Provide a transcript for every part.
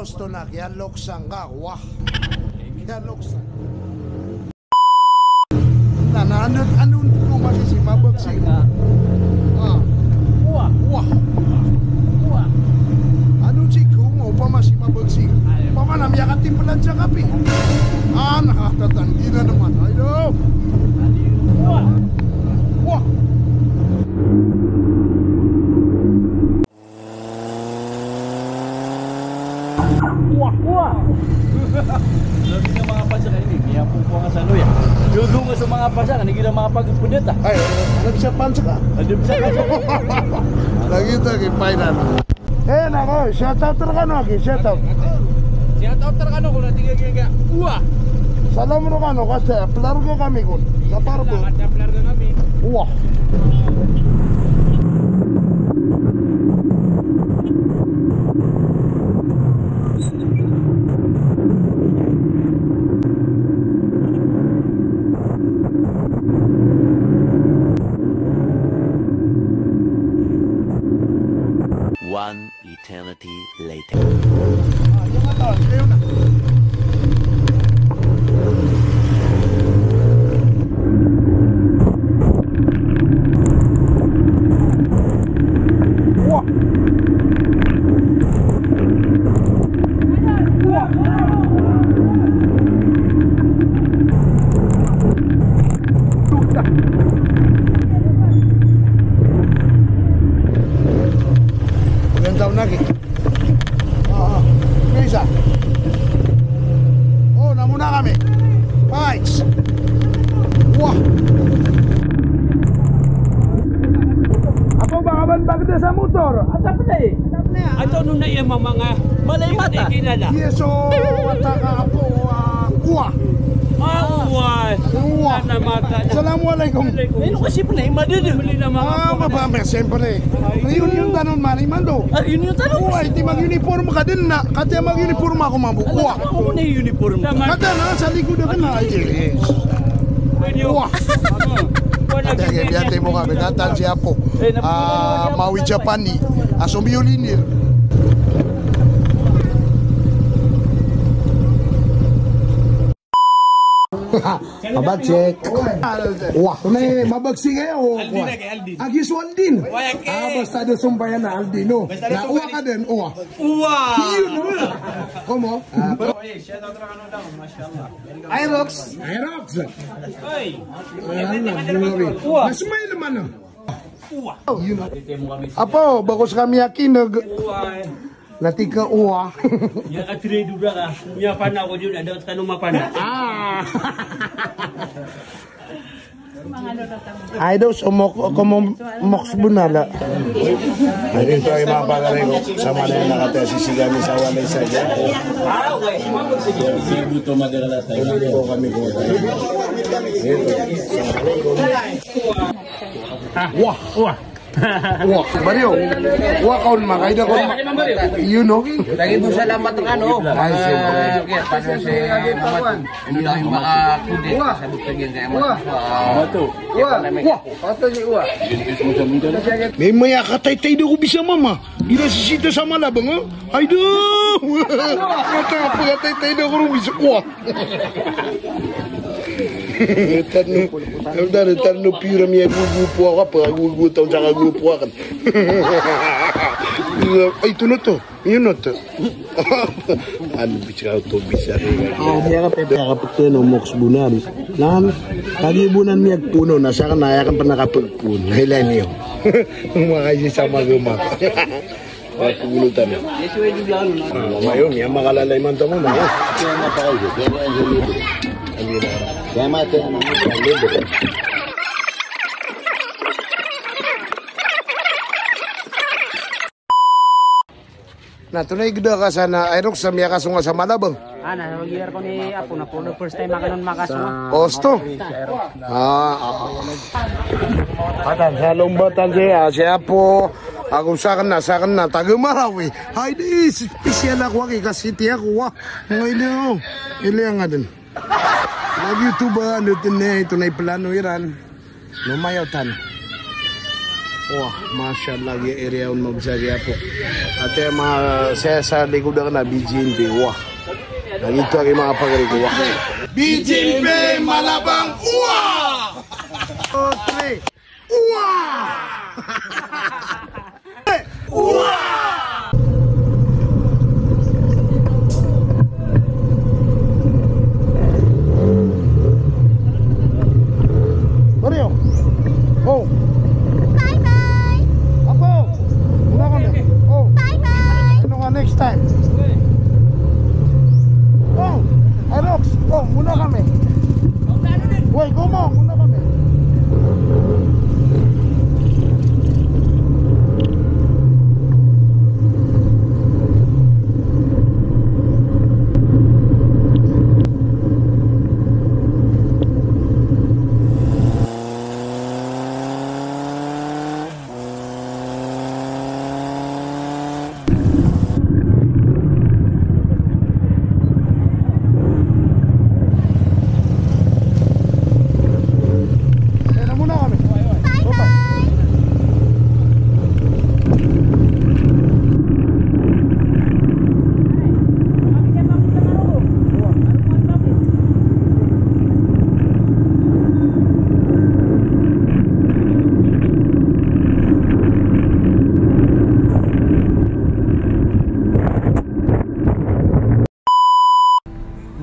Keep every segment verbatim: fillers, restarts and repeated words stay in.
Gusto na, kiyaloksan ka, wah. Kiyaloksan. Na, na, ano, ano, ano, masisi, mabagsing. Ah. Wah. Wah. Wah. Ano, siko mo, pa masi mabagsing. Ay. Pa man, miyakatimplahan sa kape. Ah, nakatatanggi na naman. Ay, no. Wah. Wah. Wah, wah. Lagi na mga pasak ini, kaya po po nga sa luya. Yung nga sa mga pasak, hindi na makapagpudit, ah. Ay, ano siya, pansak, ah? Ano siya, pansak? Lagi ito, kay final. Eh, nako, shout out rkano, aki, shout out. Shout out rkano, kung natingin ka, wah. Salam rkano, kasi, player ko kami, kon. Sa Parbo. Wah. One eternity later. Ilang taon na, Ki? Oo. May isa. Oh, namuna kami. Fights. Wah. Ako, baka ban bagda sa motor. Atap na eh. Atap na yan. Ato nung na iya mamanga. Malay mata. Yes, so, mata ka ako, ah, wah. Ah, wah. Wah. Sana mata. Assalamualaikum. Ino kasi pala, eh, madede. Mali na mga Ah, pamangkin. Mababa, siyempre. Reunion tano man, imando. Ah, reunion tano. Wah, iti mag-uniform ka din na. Kati mag-uniform ako, mambo. Wah. Ako na uniform. Kata na, sa likod ako na. Yes. Wah. Kati, kati mo kami, katan si Apo. Ah, Maui Japani. Aso Miyolini. Abag check. Wah, may mabagsing kayo. Aldin, wah. Aldin. Agi so Aldin. Wah, yan, ah, eh. Basta do sumbaya na Aldin, no? Basta do sumbaya. Na, wah ka din, wah. Wah. Yun, wah. Komo? Ah, Aerox. Aerox. Oy. Ayan na, grabe. Wah. Mas may laman, ah. Wah. Yun. Apo, bagos kami akineg. Wah. Lati ka, uwa. Iya ka trade uda ka. Iya pana ko diyo, da, da, tano mapana. Ah. Ay, daw, so, mok, ko mo, moks bunala. Ay, dito ay mga pagare ko. Sama na yan, nakataya si Sigami sa walay sa dyan. Buto magalala tayo. Ito kami ko. Wah, wah. Wah, Mario. Wah, kaon makaida kaon ma-, you know. Lagi po salamat ng ano. Ay, siyempre. Ah, kaya pa sa si Mamat. Hindi lang makakudit. Wah. Sabot ka dyan kaya Mamat. Wah. Wah. Wah. Wah. May maya kataytay daw ko bisa mama. Ina sisita sa Malabang, ha? Ay, daw. Mata, pagkataytay daw ko rin bisa. Wah. Tano, tano, tano, pira miyagogopo ako, pakagogotaw sa kagopo aken. Ay, ito na to. Yun na to. Ano, bisa to, bisa. Oh, miyakapit, miyakapit ko, no, moks bunan. Nan, kagi bunan miyagpuno, na sa aken, na ayakan pa nakapagpuno. Nailan niyo. Makaysa sa maguma. Pagulutan. Ah, mayo, miya makalalay man tamo na. Na, tonay geda ka sana, ay, rok sa miyakasonga sa Malabang. Ah, na, year ko ni Apo na po, the first time ako nun makasonga. Osto? Ah, ah. Atan, sa lombatan siya, si Apo, ako sa aken na, sa aken na, taga Marawi. Hay, di, special ako, aki, kasi ti ako, wa. Mga iliyo, iliyo nga din. Lagi ito ba, ano, ito na, ito na iplano iran. Lumayo tan. Wah, masha Allah, giya area on mabzag iya po. Ati ma, saya sa likod akn na B J M P, wah. Lagid oto aki manga pagari ko, wah. B J M P Malabang, wah! Two, three. Wah! Wah! Sorry, oh. Oh. Bye-bye. Apo, muna kami. Oh. Bye-bye. Ano nga next time? Oh, Arox, oh, muna kami. Uy, go mo, muna kami.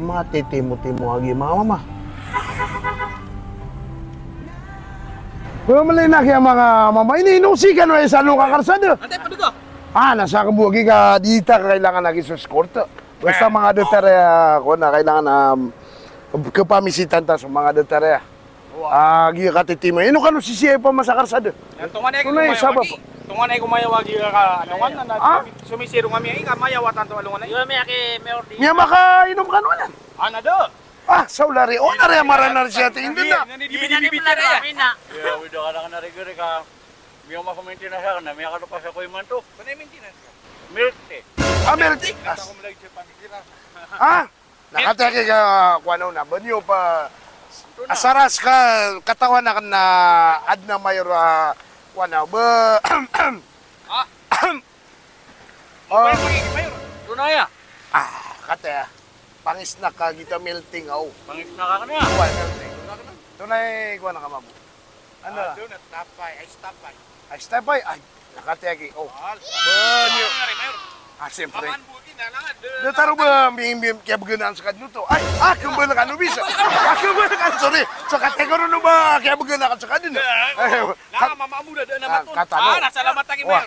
Matitimotimo a giya mama. Pemeli na kiya manga mama ini, ino sii kano aya sa loka karsada. Ante, pwede ka? Ah, na sa kembo a giya ka di ta kailangan a giya so escort. Basta manga datar aya, ko na kailangan a, um, kepamisitan ta so manga datar aya. Ah, giya katitima. Ino kano sisii pamasa karsada? Tonganay ko mayaw a giya ka, tonganay ko mayaw a giya ka, tonganay na, ah? Somisii ron kami, ika mayaw a tanto a longanay. Miyamaka inom kano anan? Ana da. Ah, sa olari, o, na ri a Mara na ri siya ti India na. Iya, wida ka na ka na rigari ka. Miyamaka maintenance ka na, miyakalokas ako imanto. Milk tea. Ah, milk tea. Ah? Na katii aki ka, kowan o, na ba niyo pa, asar a ska katawan akn na adn a mayor a, kowan o, ba. Ah. Oh. Mayor, mayor. Tonaa aya? Ah, katii a. Pangisnak ka giyoto a milk tea nga, o. Pangisnak ka kna? Oway, milk tea. Tonaa i kowan ka mabo? Ano? Ah, donut, tapay, ice tapay. Ice tapay, ay, na katii aki. O. Ba niyo. Ah, siyempre. Datar o ba, mi, mi, kiyabgan akn ska dn oto. Ay, ah, kembal kano bisa. Ah, kembal kano, sorry. So katii ko ron o ba, kiyabgan akn ska dn. Na, mama mo da, da na maton. Ah, na salamat aki, Mayor.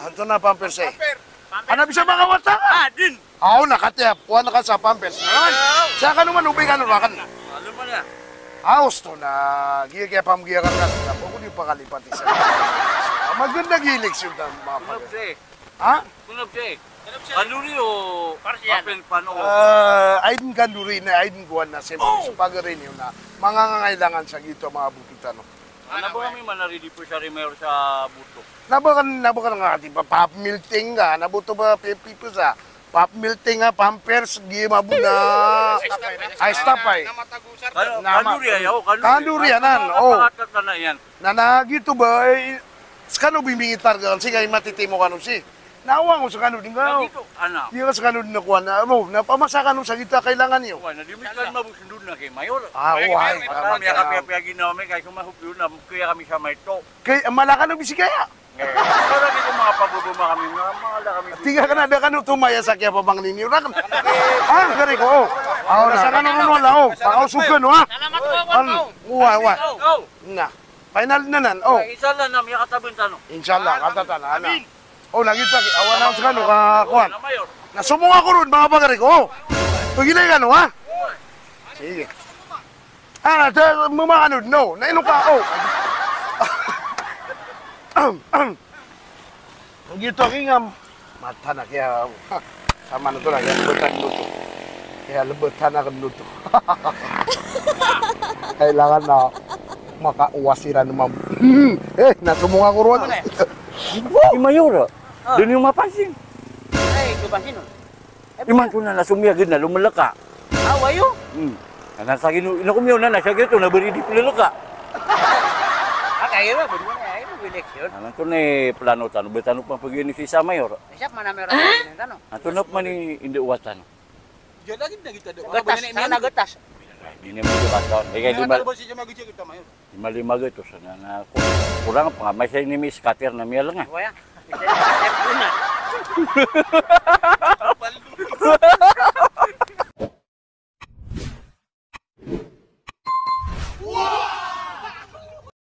Antonaa a Pampers, e? Pampers. Ana bisa manga wata? Ah, dn. Aw, na katii a, kowan ka sa Pampers. Naman. Sa kano man, obay kano rakn. Aw, osto na, giya kiyapamgiya ka rakn. Na, ba ko di pakalipat isa. Ah, maganda giya eleksyon ta, mapag- Ha? Kanduri o Pampers pano? Ah, ay dn kanduri na, ay dn kowan na, siyempre, so pagari niyo na, mangangailangan sa giyoto a manga boto tano. Ana ba kami manaridi po sa rimayor sa boto? Na ba kan, na ba kan nga, di ba, pap milk tea nga, na boto ba, pi-, pipi sa, pap milk tea nga, Pampers, giya mabo na. Ice tapay. Kanduri aya, o, kanduri. Kanduri anan, o. Na, na, giyoto ba, e, skano bibingi targa, sii ka i matitimo kano sii. Na oway, o, skano dn nga, o. Iya ka skano dn a kowan, na, o, na pamasa kano sa giyoto a kailangan iyo. Oway, na di mi kan mabos ndod na kay Mayor. Ah, oway. Miyakapiyapiya ginawa mi, kay so mahop iyo na, kaya kami sa maito. Kay, mala kano bisikaya. Para di ko manga paboboma kami, manga, manga da kami. Tig akn a da kano tomaya sa kiyapamangni niyo rakn. Ah, gari ko, o. Aw, na sa kano ron wala, o. Pakaosog kano, ha? Salamat, o, o. Oway, oway. Na. Final na nan, o. Inshallah na miyakatabn tano. Inshallah, katatan, ana. Amin. O, lagid aki, awa na skano ka, kowan. Na somong ako ron, manga pagari ko, o. Pagilay kano, ha? Sige. Ah, ta, mama kano, no. Na ino ka, o. Giyoto aki nga, mata na kiya, ha, sama na oto na, kiya lebatan oto. Kiya lebatan akn oto. Kailangan na makaowas iran, mam-, e, na somong ako ron. Ano na yan? Di Mayor, a. Ah. Di niyo mapansin. Ay, di ko pansin, o. Imanto na na somiyagid na lomalaka. Ah, oway o? Hmm. Na, na sa gino, ino ko miyaona na siya gito, na beri di plelaka. Aka, Ay, ba, ba, ay, ba, eleksyon. Ano to ni plano tano, ba tano pn pagini si sa mayor? Isa pa na meron tano. Ano to na pman i-, indi watan? Diyan lagi na kita doon. Gatas, sana gatas. Ay, di naman yung gatas. Ay, kaya lima, lima, lima gatas na, na, kurang pa nga. May sa inimi scatter na miyal nga. Waya.